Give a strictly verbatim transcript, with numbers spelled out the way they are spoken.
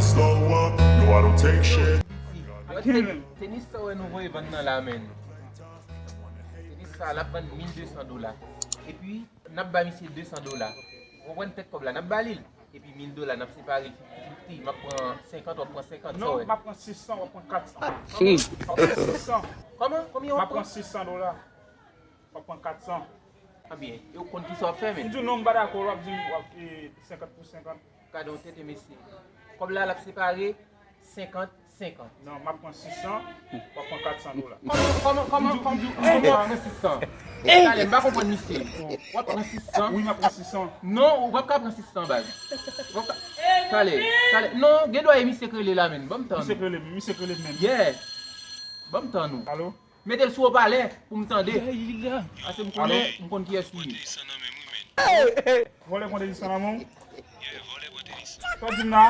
Slow up, no, I don't take shit. Tenis sa wè nou voye vann nan la, men. Tenis sa, l ap vann mil de san dola. Epi, n ap ba misye de san dola. Ou konprann, tèt kòb la, n ap ba li l. Epi mil dola, n ap separe l fifti fifti. M ap pran senkant, w ap pran senkant, sa Non, wè. M ap pran sis san, w ap pran kat san. W ap pran sis san. Kòman? Konbyen w M ap ap pran pran? Sis san dola. W ap pran kat san. Ebyen, e w konn kisa w ap fè, Si m men. di w non, m pa dakò, w ap di m w ap e, senkant pou senkant. Gade yon tete, mesye. Kòb la, l ap separe senkant senkant. Non, m ap pran sis san, w ap pran kat san dola. Kòman, kòman, kòman, kòman, kòman w ap pran sis san? Talè, m pa konprann misye. W ap pran sis san? Wi, m ap pran sis san. Non, ou p ap ka pran sis san, baz. W ap ka... Talè, talè. Non, gen dwa e misye k rele la, men. Ban m tan Misye nou. K rele m, misye K rele m menm. Yeah. Ban m tan nou. Alo? Mete l sou opalè pou m tande. Ase m konnen, m konn kiyès li ye. Vòlè pran tenis nan men w? Sa w di m la?